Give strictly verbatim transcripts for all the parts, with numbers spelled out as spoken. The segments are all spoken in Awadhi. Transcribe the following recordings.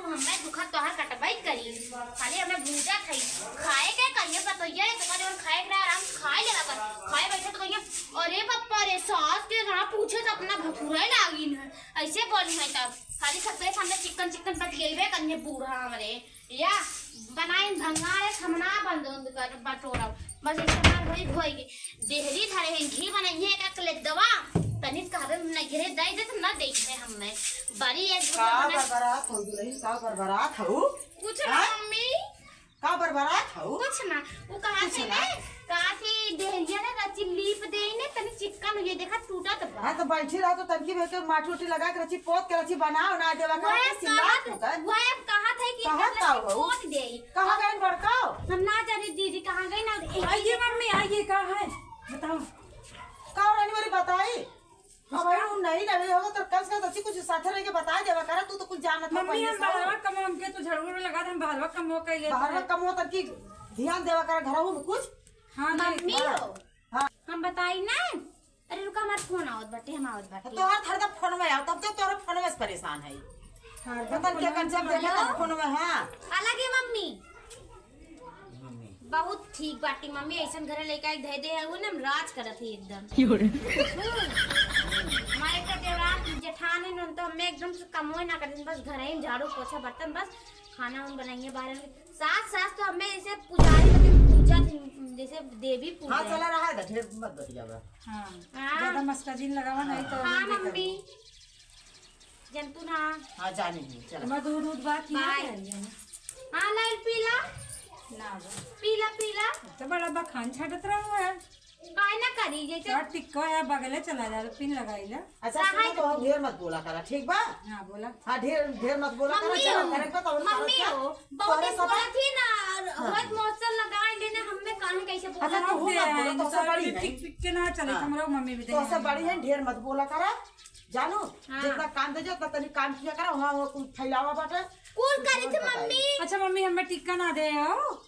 हमें दुखा तोहार कटबई करी। खाली हमें भूजा खाई। खाए के कहिए पतोहिया है, तो जौन खाए के रहा, आराम से खाए लेला कर। खाए बैठे तो कहिए, "अरे बापा रे, सास के ना पूछे तो अपना भथुरा लागिन है।" ऐसे बोली है तब। खाली सबके सामने चिकन चिकन बतियेबे करिए बूढ़ा हमरे। या बनाइन भंगार है, हम ना बंद उंद कर बटोरब। बस इतना होई होई। देहरी धरे हैं, घी बनाइए एक एक ले दवा। तनिक कहबे नैहरे दे दे तो ना दे है हमें। बड़ी एक का बना बरबरात हो दुलही, का बरबरात हो? कुछ ना हाँ? मम्मी। का बरबरात हो? कुछ ना। वो कहा कुछ थी ना। ने, कहा थी देहरिया ने रची लीप दे ने, तनी चिक्कन हो जाए, देखा टूटत बा। हाँ, तो बैठी रहो तो तनकी भर के माटी उटी लगा के रची पोत के रची बनाओ ना, देवा का वह चिल्ला कहत, ठोकर। वह कहत है कि कहत मतलब का हो? पोत दे। कहाँ गए बड़काओ? हम ना जानी दीदी कहाँ गई ना। आइए मम्मी, आइए, का है? बताओ। का रानी वाली बताई? अब कुछ अगर ना। उ नहीं रहे होगा तो कम से कम अच्छी कुछ साथे रह के बता देवा करा, तू तो कुछ जानत हो मम्मी, पहले हम से। बाहरवा कमवा, हमके तू झाड़ू उड़ू लगा दे, हम बाहरवा कमवा कर लेते बाहरवा हैं। कमवा तक की ध्यान देवा करा घरहू में कुछ। हाँ, मम्मी नहीं। हो। हाँ। हम बताई ना। अरे रुका, हमार फोन आवत बाटे, हम आवत बाटे। तोहर हरदम फोन में आओ, तब तो तोहरे फोन में से परेशान है। हरदम पता नहीं क्या फोन में। कंचन देखे हेलो? तब फोन में, हाँ। अलग है मम्मी। मम्मी। बहुत ठीक बाटी मम्मी, ऐसन घरे लइका एक धै दे है, वो ना हम राज करत ही एकदम। की हो रे? हमारे का देवरान जेठान है न, तो हमें एकदम से कमोए ना करते, बस घर ही में झाड़ू पोछा बर्तन, बस खाना उन बनाइए बाहर में। सास, सास तो हमें ऐसे पुजारी बने पूजा थी, जैसे देवी पूजा। हाँ, चला रहा है, ढेर मत बतियावा। हाँ। हाँ। ज्यादा मस्का जिन लगावा नहीं तो हाँ, हम मम्मी। जंतु ना। हाँ, जानी है, चला। मैं दूध, दूध बात नहीं बाय। है, जानी। हाँ, लाइल पीला। ना बा। पीला, पीला। तो बड़ा बखान छाटत रहो है। काहे ना करी, जैसे और टिक्को है, बगले चला जा, पिन लगाई जा। अच्छा, कहाँ सुनो, तो हम ढेर मत बोला करा, ठीक बा? हाँ, बोला। हाँ, ढेर, ढेर मत बोला करा, मम्मी चला, हो, करेक्ट बा, तब हम मम्मी करत हो, जा। बहुत तोरे दिन सब बोला थी ना, और हाँ। बहुत मौसम लगाए लेने, हमें काहे कैसे बोला? अच्छा, तू हम मत बोला, तो सब बड़ी है। टिक, टिक के ना चले, हाँ। हमरो मम्मी भी तो देखे सब हैं। बड़ी है, ढेर मत बोला करा, जानू, हाँ। जितना काम दे जाओ, उतना तनी काम किया करा, वहाँ वो कुल फैलावा बाटे। कुल करी थी मम्मी। अच्छा मम्मी, हमें टिक्का ना दे हो।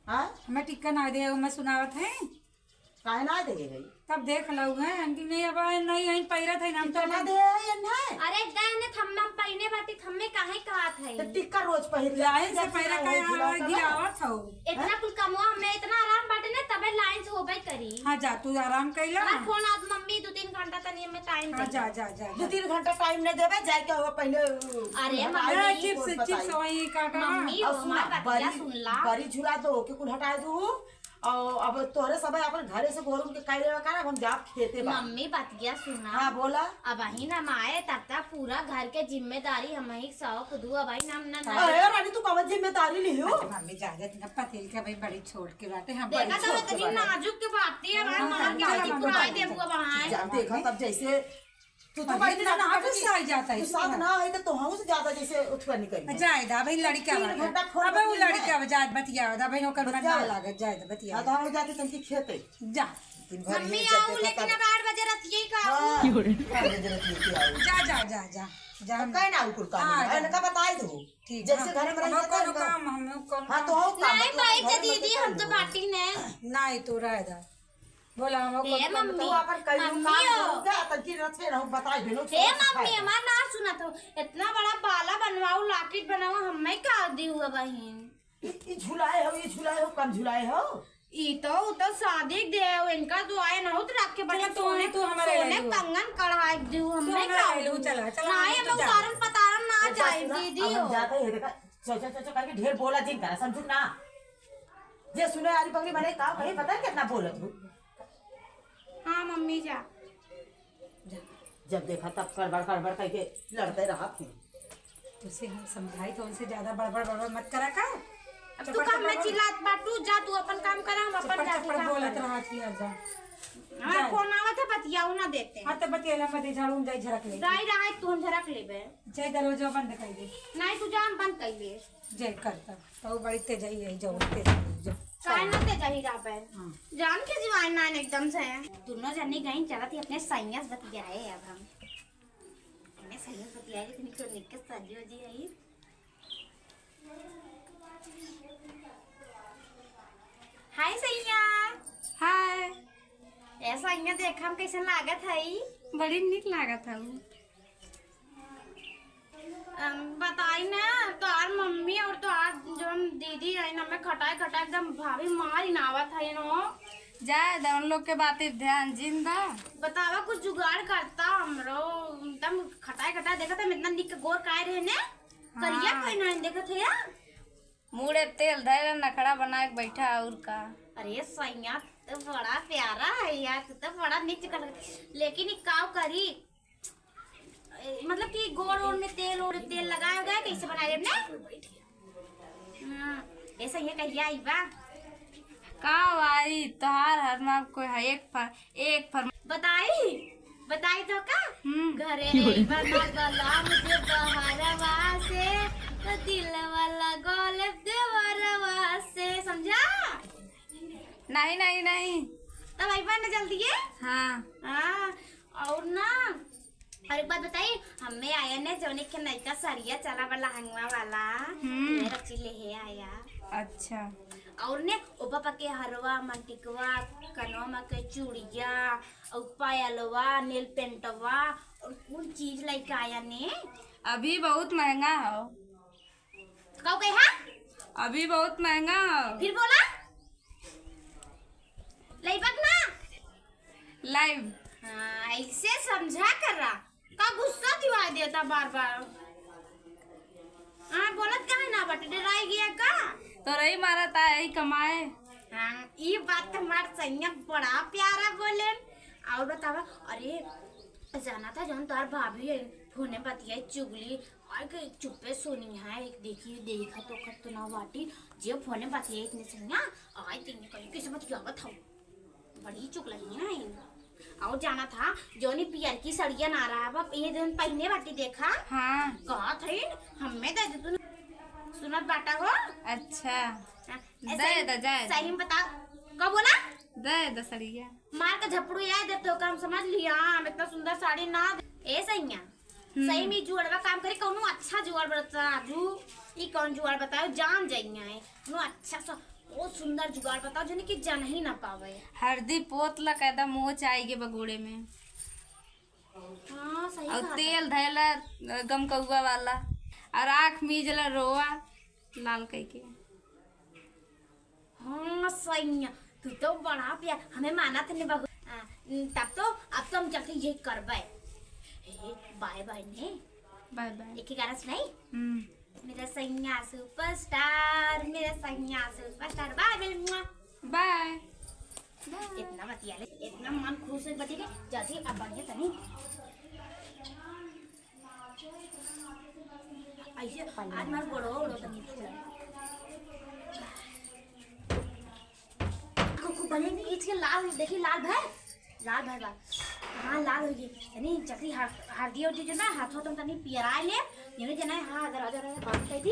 हाँ? हमें टिक्का ना दे हो, मैं सुनावत है। काहे ना दे है? तब देख लो है, आंटी नहीं, अब नहीं, यहीं पैरत है ना, हम तो टिक्का ना दे है, ये ना है। अरे, दे ने, थम्मा पहिने बाटी, थम्मे काहे कहत है? तो टिक्का रोज पहिर ले, लाइन से जब पैरा सिलाई का हो, यहाँ गिरावत हो। इतना हैं? कुल कमवा में इतना आराम बाटे ना, तबे लाइन से होबे करी। हाँ, जा, तू आराम कइला। हमार फोन आवत मम्मी, दो तीन घंटा तनी हमें टाइम हाँ, दे। जा, जा, जा, दो जा। तीन घंटा टाइम नहीं देबे, जाए के हो पहले, अरे, हटा मम्मी। दे, ए, चिप्स, फोन चिप्स बताई। वही काटा। मम्मी, और वो सुना, हमार बतिया बड़ी, सुन ला। बड़ी झुरा दो, ओके कुल हटाए दू। और अब तोहरे सब अपन घरे से गोरू के काहे लेवा का, हम जाब खेते बा। मम्मी, बतिया सुना। हाँ, बोला। अबहिन हम आए, तब तक पूरा घर के जिम्मेदारी हम ही सौंप दू। अबहिन हम ना, ना अरे रानी, तू कवन जिम्मेदारी लिहो? अच्छा, मम्मी, जा, जा, इतना पतेल के भाई बड़ी छोट के बाटे, हम देखा बड़ी तो छोट के इतनी बाटे। नाजुक के बात है, हमारे हाँ, माँ के हाँ, आगे हाँ, पुराई हाँ, देबू अब हाँ। जा, देखा तब जैसे तू तो अरे, बड़ी इतना नाजुक नाजुक से आई जाता है, तू साथ इतना। ना आई तो तोहू से ज्यादा जैसे उठवा निकल गई। जाए दा भाई, लड़का तीन बाटे। घंटा फोन अबे वो बतिया लड़का है। अब जाए बतिया दा भाई, ओकर मन बतिया। ना लागत, जाए दा बतिया। हाँ, तो हम जाते तनकी खेते। जा। दिन भर मम्मी ये सब आऊ, देखा लेकिन तब। अब आठ बजे रात यही का हाँ, आऊ। आठ बजे रात यही का आऊ। जा, जा, जा, जा, जा। अब काहे ना आऊ कुल काम हाँ, में? जा। इनका बताई दो। ठीक, जैसे हाँ। घर में रहिए हम कोनो तो काम, हम कोनो हाँ, तो काम। हो काम, नहीं, तो भाई, घर में दीदी, तो हम कर तो लो। बाटी ने। नहीं, तू रह जा। बोला, हम ए, अपन मम्मी, तू अपन कइलू मम्मी काम हो। करू जा, तब की रच के रहू, बताई देनो, ए, छोड़ मम्मी, खाए। हमार ना सुनत हो। इतना बड़ा बाला बनवाऊ, लॉकेट बनाऊ, हमें का दिहु बहिन? ई, ई झुलाए हो, ई झुलाए हो, कम झुलाए हो? ई तो, उ तो शादी के दे हो, इनका तो आए ना हो तो रख के चला, बने तू, सोने, तू हमारे सोने ले लो। कंगन कढ़ाई दिहु, तू हमें हमारे का ले लो, दिहु? चला, चला, नहीं, हम हमें तो जा। उतारन पतारन ना ए, जा जाए, सुना, दीदी अब हम हो। जाते हैं, देखा, चल, चल, चल, चल करके ढेर बोला जिन करा, समझू ना? जे सुने आरी पगली बने का कहीं पता है कितना बोलत हो? हाँ मम्मी जा। जा। जब देखा तब कड़बड़ कड़बड़ करके लड़ते रहत हैं। तुझसे हम समझाई तो उनसे ज्यादा बड़बड़ बड़बड़ मत करा का? अब तू चपड़ का हमें चपड़ चिल्लात बा, तू जा, तू अपन काम करा, हम अपन चपड़ जाके चपड़ काम बोलत करब। रहत ही हरदम। हमार जा। फोन आवत है, बतियाऊ ना देते। हाँ तो बतियाला मत, झाड़ू में जाई झरक ले। जाई रहा है, तू हम झरक लेबे। जाई दरवाजा बंद कर दे। नहीं, तू जा, हम बंद कर ले। जय करता, तो बड़ी तेजई है, जो तेजई है, जो। काहे ना तेजई रहबे? हाँ। जान के जीवाई ना एकदम से। दोनों जनी गई चलत ही अपने सैया से बतियाए अब हम। अपने सैया से बतियाए, लेकिन तो निक के सजी वजी है। हाय सैया। हाय। ए सैया, देखा हम कैसन लागत है? बड़ी निक लागत है। अम, बता हमें खटाई खटाई एकदम भाभी मार ही ना आवत है नो। जाए द, उन लोग के बात पे ध्यान जिन द। बतावा, कुछ जुगाड़ करता हमरो। एकदम खटाई खटाई देखत है, इतना निक गोर काहे रहे ने? करिया हाँ। कोई ना देखत है यार। मुड़े तेल धरे, नखड़ा बना के बैठा, और का। अरे सैया, तू तो बड़ा प्यारा है यार, तू तो बड़ा निक कर, लेकिन ई काव करी? ए, मतलब कि गोड़ ओड़ में तेल ओड़, तेल लगाए हुए कैसे बनाए अपने? हाँ, ऐसा ही कहिया आई बा। का भाई, तोहार हर माँ कोई है एक फर-, एक फर- बताई, बताई तो का? हम्म। घरे अइबा ना बलाम जे बहरवा से, तो दिलवा लगौले देवरवा से, समझा? नहीं, नहीं, नहीं। तब अइबा ना जल्दी है? हाँ। हाँ, और ना, और एक बात बताई, हमें आया ने जौने के नयका सड़िया चला वाला, हंगवा वाला, हम्म। ये रची ले है आया। अच्छा। और ने, ओ पापा के हरवा, मंटिकवा, कनवा में के चूड़िया, और पायलवा, नेल पेंटवा, और कुल चीज लइके आया ने। अभी बहुत महंगा हो। कहो कहे हाँ? अभी बहुत महंगा हो। फिर बोला? लइबक ना? लाइव। हाँ, ऐसे समझा कर रहा। का गुस्सा दिवाई देता बार बार? हाँ, बोलत काहे ना बटे, डराई गया का? तो रही मारा ता यही कमाए। हाँ, ई बात तो हमार सैया बड़ा प्यारा बोले। और बतावा, अरे, जाना था जौन तोहार भाभी है, फोने बतियाई चुगली, और के चुप्पे सोनी है, एक देखी, देखा तो खत तो ना बाटी, जे फोने बतियाई इतने सैया, आज दिन कहीं किस्मत क्या बताऊँ। बड़ी चुगलनिया है। और जाना था, जौनी पियर की सड़िया ना रहा बा, ये दिन पहिने बाटी देखा। हाँ। कहत है, हमें दे दे तू। सुनत बाटा हो? अच्छा। हाँ, दे ऐसे दे, जाए दे। सही में बता। का बोला? दे दे सड़िया। मार के झपड़ू याद दे तो काम समझ लिया, हम इतना सुंदर साड़ी ना दे। ए सैया, हम्म। सही में जुअड़वा काम करे, कौनो अच्छा जुआड़ बता राजू। ई कौन जुआड़ बताओ, जान जाइया है। कौनो अच्छा सा, बहुत सुंदर जुगाड़ बताओ, जौन कि जान ही ना पावे। हरदी पोत ला कायदा मोच आइगे बगोड़े में। हाँ, सही और कहा तेल था। धैला गमकौआ वाला, और आँख मीजला रोआ लाल कइके। हाँ सैया, तू तो बड़ा प्यार, हमें माना था ने बहू। आ, तब तो, अब तो हम चलते ये करबे। हे, बाय बाय ने। Bye bye. एक ही गाना सुनाई? हम्म। मेरा सैया सुपरस्टार, मेरा सैया सुपरस्टार, बाय बाय, मुआ। बाय। इतना बतिया ले, इतना मन खुश है बतिया के, जल्दी अब बढ़िया तनी। ऐसे आज मार गोड़ो उड़ो तनी। खूब, खूब बढ़िया खींच के लाल, देखी लाल भय, लाल भय बा। हाँ, लाल हो गई। तनी जल्दी हर-, हरदी उरदी जो ना हाथों तुम तनी पियराए ले, ये जना है, हाँ, दरवाजा, दरवाजा बंद कर दी।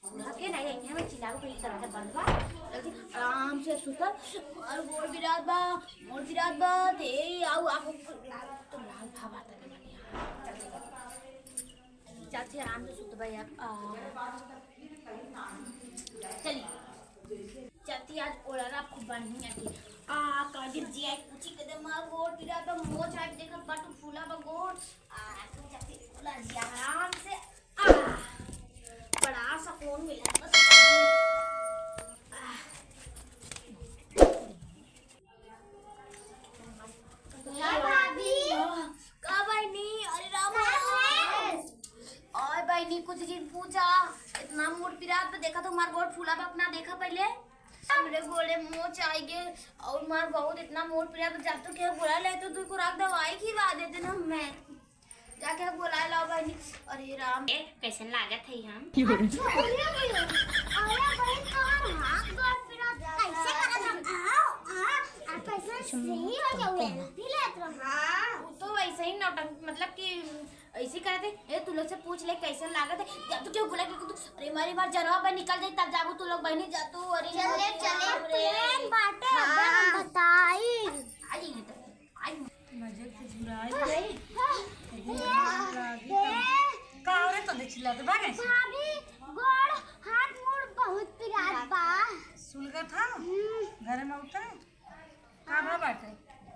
उठा के नहीं, यहाँ में चिल्लाओ, कोई दरवाजा बंद बा। जल्दी आराम से सुतल, और गोड़ पिरात बा, गोड़ पिरात बा, ते आऊ, आऊ, लाल, तो लाल भाव आता है। चलती आराम से सुतबे अब। आ, चली। चलती आज ओलरा खूब बढ़िया के। आ, काजिब जी आई पूछी के दे मार गोड़ पिरा तो मोच आज देखत बाटू फूला बा गोड़। आ, तू चलती ओला जी आराम से। आ, बड़ा सुकून मिला बस। आ। का भाभी? का बहिनी? अरे राम का राम। है? और बहिनी कुछ दिन पूछा, इतना मोर पिरात पे देखा तो हमार गोड़ फूला बा अपना देखा पहले। हमरे गोड़े मोच आइगे और मार बहुत इतना मोर पिरात पे जब तो क्या बोला ले तो तू को राख दवाई खिला देते ना हमें। जाके बोलाए लाओ बहिनी। अरे राम। ए, कैसन लागत है हम? अच्छा, अरे बहिन, अरे बहिन, तोहर हाथ गोड़ पिरात कैसे करत हम? आओ, आ, आ, कैसे सही हो जाऊ, selfie लेत रहो। हाँ, वो तो वैसे ही नौटंक, मतलब कि ऐसे ही करत है। ए, तू लोग से पूछ ले, कैसन लागत है? जब तू क्यों बोला कि तू, अरे मारी मार जनवा पे निकल जाई, तब जाबू तू लोग बहिनी जा तू। अरे चले, चले, बाप रे। Plan बाटे, अबे हम हाँ। बताई। आ जाइए तो। नजर से झुराई गई। का हो रे, तो चिल्लात भागे? भाभी, गोड़, हाथ, मुड़ बहुत पिरात बा। सुलगत हा? हम्म। घरे में उठे? का भा बाटे?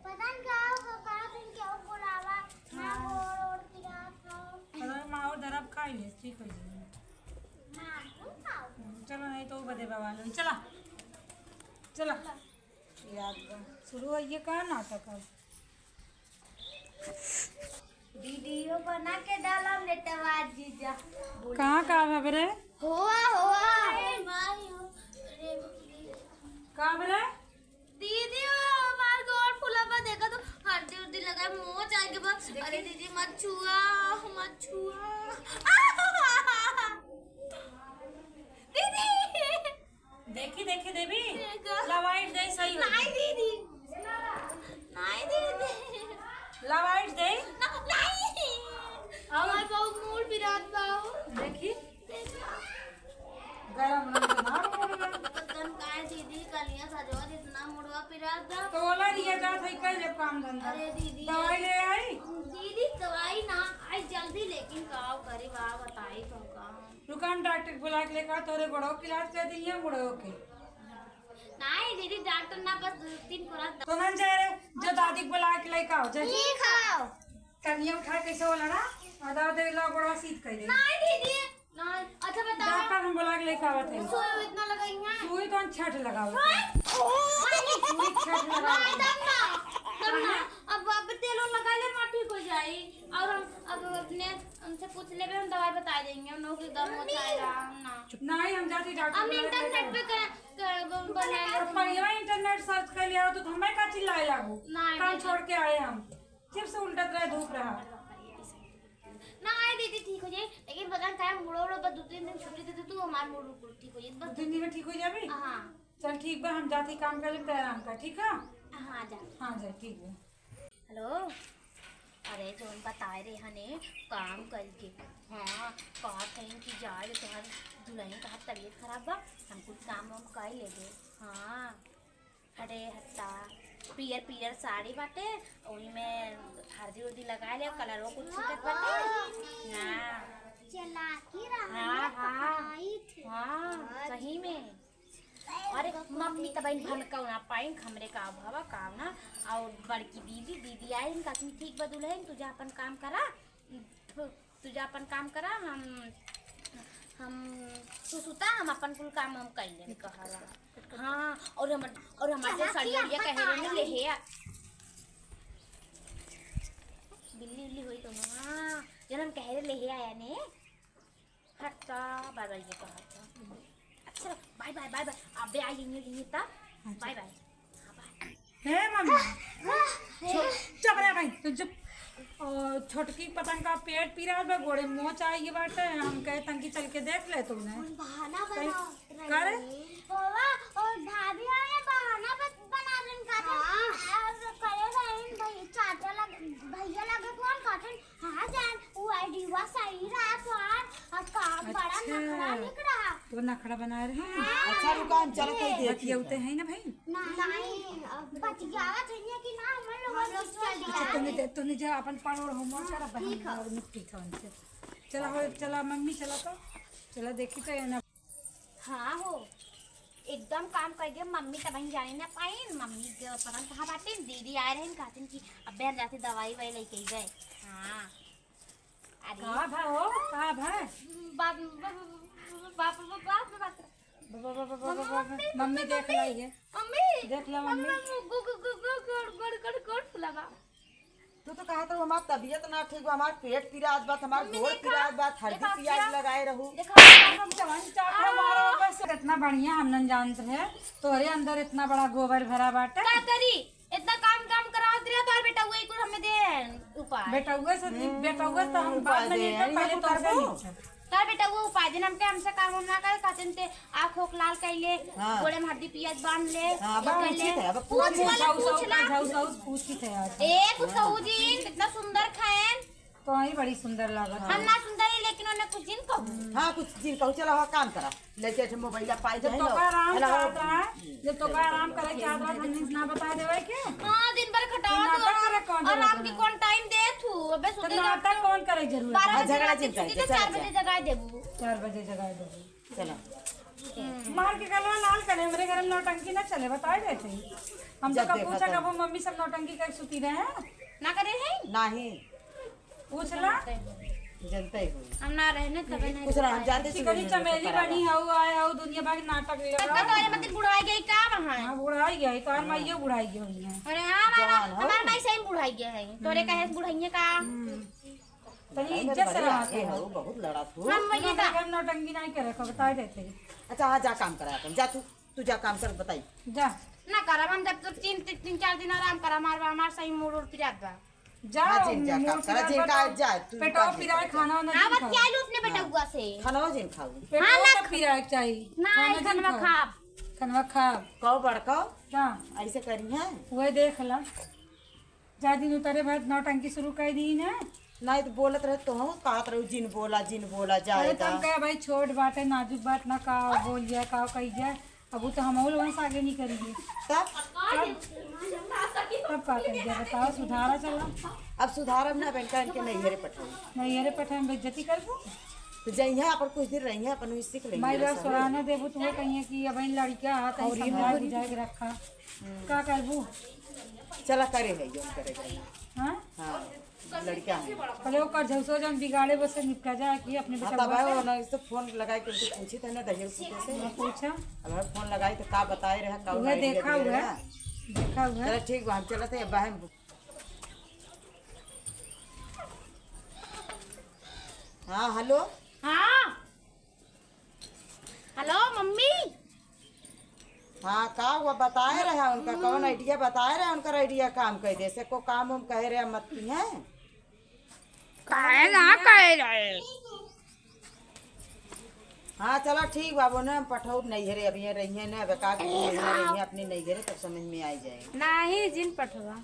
पता नहीं का हो, का दिन के हो बुलावा, ना हाँ। गोड़, ओड़ पिरात हो। अरे माँ और दरब खाई ले, ठीक हो जाए। माँ, तू खाओ। चला, नहीं तो बदे बवाल होई। चला, चला। याद बा। शुरू है ये का नाटक है? वीडियो बना के डाला नेटवा जीजा। कहाँ का भबरे? हुआ, हुआ। अरे माई हो। अरे का भबरे? दीदी, ओ हमार गोड़ फुला बा, देखा तो हरदी उरदी लगा, मोच आगे बा। देखी? अरे दीदी, मत छुआ, मत छुआ। दीदी। देखी, देखी देवी, देखा। लवाइट दे सही हो। नहीं दीदी, नहीं दीदी। लवाइट दे। नहीं। और? हमार बहुत मूड बिरात बा। देखी। गरम रंग ना बोल रहा। तो तन काय दीदी, कलिया सजवा जितना मुड़वा पिरात बा। तो बोला रिया जात है, कर जब काम धंधा। अरे दीदी। दवाई ले आई? दीदी, दवाई ना आई जल्दी, लेकिन का करी बा, बताई तो का। रुका, हम डॉक्टर के बुला के लेकर तोरे गोड़ों के इलाज कर दी है, मुड़ों के। नहीं दीदी, डॉक्टर ना, बस दो तीन खुराक द- तो ना जाए रे, जो दादी के बुला के लेकर आओ, जा। ठीक है। कनिया उठा कैसे होला ना? आधा दे ला, गोड़वा सीध कर दे। नहीं दीदी, नहीं। अच्छा बताओ। डॉक्टर हम बुला के लेके आवत है। सुई इतना लगाई है? सुई तो हम छठ लगावत है। सुई छठ लगावत है। नहीं, तब ना, तब ना। अब, अब तेल उल लगा ले, माँ ठीक हो जाई। और हम अब अपने उनसे पूछ लेबे, हम दवाई बता देंगे, उन लोग के दम हो जाएगा, हम ना। नहीं, हम जाती डॉक्टर हम बुला के लेके इंटरनेट पे आए। क-, क-, बना ले। अब पहिला इंटरनेट सर्च कर लिया हो तो हमें का चिल्लाए लागू? नहीं, काम नहीं। छोड़ के आए हम। जब से उल्टत रहे, धूप रहा। ना आए दीदी, ठीक हो जाए, लेकिन पता नहीं काहे मुड़ो उड़ो बस दो तीन दिन छुट्टी दे दे तू, हमार मूड बिल्कुल ठीक हो जाए, बस दो तीन दिन में ठीक हो जाबी? हाँ। चल ठीक बा, हम जाती काम कर लेते आराम का, ठीक है? हाँ, जा। हाँ, जा, ठीक बा। हेलो, अरे जौन बताए रहे हने काम करके, हाँ, कहत हईन कि जाए तोहार दुल्हन का तबीयत खराब बा, हम कुछ काम वाम कर लेबे। हाँ। अरे हत्ता, पियर पियर साड़ी बाटे, ओही में हरदी उरदी लगा ले, कलरवा कुछ छूटत बाटे। हाँ। चलाकी रहा हाँ, ना, हाँ। पकड़ाई थे। हाँ, सही में। अरे मम्मी तब इन भन का ना पाइन, हमरे का भवा का ना, और बड़की दीदी, दीदी आई, इनका तुम ठीक बा दुल्हन, तू जा अपन काम करा। तू जा अपन काम करा, हम, हम, तू सुता, हम अपन कुल काम हम कर लेबे, कहा रहा। हाँ, और हम, और हमार जो साड़ी उड़िया कहे रहे ले हे आ। बिल्ली उल्ली होई तो हाँ, जन हम कहे रहे ले हे आया ने। हट तो, बाय बाय ये कहा था। अच्छा, बाय बाय, बाय बाय। अबे आई, ये, ये तब। अच्छा। Bye bye. हाँ, बाय। हे मम्मी, छो-, चुप रह भाई, तू चुप। और छोटकी पतंग का पेट पिरात बा, गोड़े मोच आई बाटे, हम कहे तंकी चल के देख ले तूने। हम बहाना कहीं बना रहे करे? हैं। बाबा, और भाभी और ये बहाना बस बना रहे हैं, कहते हैं, हाँ। और करे रहे हैं, भाई, चाचा लग-, भैया लगे फोन, कहते हैं, हाँ जान, वो आइडिया सही रहा तोहार, और का बड़ा अच्छा। नखरा निकला। तो नखरा बना रहे हैं। हाँ। अच्छा, रुका, हम चलो, कोई देखी बतियाते हैं ना भाई। नहीं, अब बतियावा चाहिए कि ना, हम लोग हम लोग चल अच्छा, जाए। तूने दे, तूने जा अपन पढ़ और होमवर्क कर, अब हम ठीक है। लोग मिट्टी खान से। चला हो, चला मम्मी, चला तो, चला देखी तो ये ना। हाँ हो, एकदम काम कर गया। मम्मी तब ही जाने ना पाइन, मम्मी के पता न कहाँ बाटे, दीदी आए रहे, कहते कि अबे हम जाते दवाई वाई लेके गए। हाँ, अरे का भा हो, का भा? बाप, बाप, बाप, बाप, बाप, बाप। बाबा, बाबा, बाबा, मम्मी, बाबा, मम्मी, मम्मी देख मम्मी, लाई है। मम्मी, देख ला मम्मी। मम्मी, गु-, गु-, गु-, गु-, गोड़, गोड़, गोड़, गोड़ फुला बा। तू तो कहा था हमार तबीयत ना ठीक बा, हमार पेट पिरात बा, हमार मम्मी गोड़ देखा, पिरात बा, हरदी देखा पियाज क्या? लगाए रहू। देखा, हम जवान चाप आ। हमारा बस इतना बढ़िया हम न जानत रहे, तोहरे अंदर इतना बड़ा गोबर भरा बाटे। का करी? इतना काम, काम करावत रहे, तोहर बेटा उहे कुल हमें दे उपाय। बेटा उहे से, हम्म, बेटा उहे से हम उपाय बाद में दे, नहीं कर, इहे पहले कुल तो हमसे करबो। नहीं कर। तोहर बेटा उहे उपाय देन, हमके, हमसे काम हम ना करे, कहते ते आँख ओख लाल कइले, हाँ। गोड़े में हड्डी पियाज बांध ले, हाँ, ये बाबा, कर ले। ठीक है, अब पूछ पूछ ले, पूछ ले। झाऊ साहू पूछ के तैयार है। ए, कुछ कहू जी, कितना सुंदर खाएन। तो ही बड़ी सुंदर लागत हम है। ना सुंदर है, लेकिन उन्हें कुछ जिन कहू। हाँ, कुछ जिन कहू, चला हो काम करा। लेके ऐसे मोबाइल पाई जब जाए तो लो। का आराम हेलो। चाहता है, जब तो का आराम करे चाहता है, तो न्यूज़ ना बता देवे के? हाँ, दिन भर खटावा तो तू नाटक और करे कौन और जरूरत आपकी है? कौन टाइम दे तू? अबे तो सुते नाटक जाओ। कौन करे जरूरत है? बारह हाँ, बजे झगड़ा रात के जिन छुट्टी करे, तो चार चला, बजे चला। जगाए देबू। चार बजे जगाए देबू। चला। मार के गलवा लाल करे, हमरे घर में नौटंकी ना चले, बताए देते ही। हम तो जब कब देखा पूछा तब। कबो मम्मी सब नौटंकी कर सुती रहे हैं? ना करे हैं? नहीं। पूछ ला। जनता ही होई। हम ना रहने तबे नहीं कुछ रह। हम जाते चिकनी चमेली बनी हऊ, आए हऊ, दुनिया भर के नाटक ले तब तो तोरे मतलब बुढ़ाई गई का वहाँ? हाँ, बुढ़ाई गई, तोहर माइयो बुढ़ाई गई हुई है। अरे हाँ, हमार, जवान हो। हमार माई सही में बुढ़ाई गई है। तोरे कहे से बुढ़ाइए का? हम्म। तनी इज्जत से रहा करो। बहुत लड़ा तू। हम वही बा। हम नौटंकी नहीं करे, को बताए देते। अच्छा, हाँ, जा काम करा अपन, जा तू, तू जा काम कर, बताई। जा। ना करब हम, जब तू तीन, तीन, तीन चार दिन आराम कर, हमार, हमार सही मूड उड़ पिरात बा। जा, हाँ, जिन जा काम करा, जिन का जा, तू पेटवा काम पिराए, कर। खाना वाना जिन आवत खाओ। क्या लू अपने बेटउआ से? खाना जिन खाऊ। पेटवा हाँ, ना तो पिराए के चाही। ना, खाना जिन खाओ। खाब। खाना खाब। कहो बड़का, हाँ। ऐसे करी है। वह देख ला। जा दिन उतरे बाद नौटंकी शुरू कर दी ना। नहीं तो बोलत रहे तो हम कहत रहू, "जिन बोला, जिन बोला, जाए अरे तुम दा।" कहे भाई छोट बात है, नाजुक बात ना, का बोल जाए, का कही जाए। अब वो तो हम लोगन से आगे नहीं करेंगे। तब? तब, तब का कही जाए, बताओ, सुधारा चला। अब सुधारब ना, बेटा, इनके नैहरे पठाई। नैहरे पठाई में बेइज्जती करबू? तो जइहे अपन कुछ दिन रहिहे, अपन वही सीख लेंगे माई बाप सब। सराहना देबू, तुम्हें कहिए कि अब इन लड़का हाथ और ये समझा बुझाए के रखा। हम्म। का करबू? चला करे है, ये करे, करे। हाँ? हाँ, लड़का है। पहले ओकर झौसो जन बिगाड़े बस से निपटा जाए कि अपने हाँ, बेटा तब बस है, से। उन्हें इससे फोन लगाए के उनसे पूछी थे ना, दहेज पूछे से। हाँ, पूछा। अब हम फोन लगाई तो का बताए रहे, का उहे उन्हें देखा idea हुआ। दिए रहे। देखा हुआ। चला ठीक बा, हम चलत है, अब हम हाँ, हेलो। हाँ। Hello, mummy. हाँ, का हुआ? बताए रहे उनका, कौन idea बताए रहे उनकर idea काम कर दे से, को काम हम कहे रहे मत की हैं? काहे ना कहे रहे? हाँ, चला ठीक बा, उन्हें हम पठौब नैहरे, अभी यहाँ रही हैं ना, अब का करी, यहाँ रही हैं अपनी नैहरे, तब समझ में आ जाए। नाही जिन पठवा।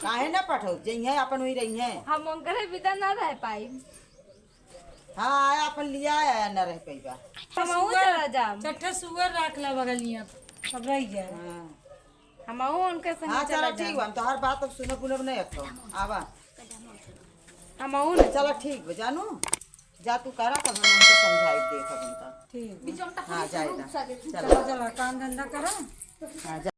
काहे ना पठौब, जइहे अपन वही रही हैं। हम उनकरे बिना ना रह पाई। हाँ, आया अपन लिया आया, ना रह पइबा। हमहू सुअर, चला जाम। चट्ठा सुअर राख ला बगलिया, सब रह जाए। हाँ। हमहू उनके संगे हाँ, चला चला ठीक जाम। बा, हम तोहार बात अब सुनब उनब नहीं रखब। आवा। हमहू न चला ठीक बा, जानू, जा तू करा, तब हम उनको समझाई देख अब उनका। ठीक बा। हाँ, जाए दा। चला। चला, चला, काम धंधा करा। हाँ, जा।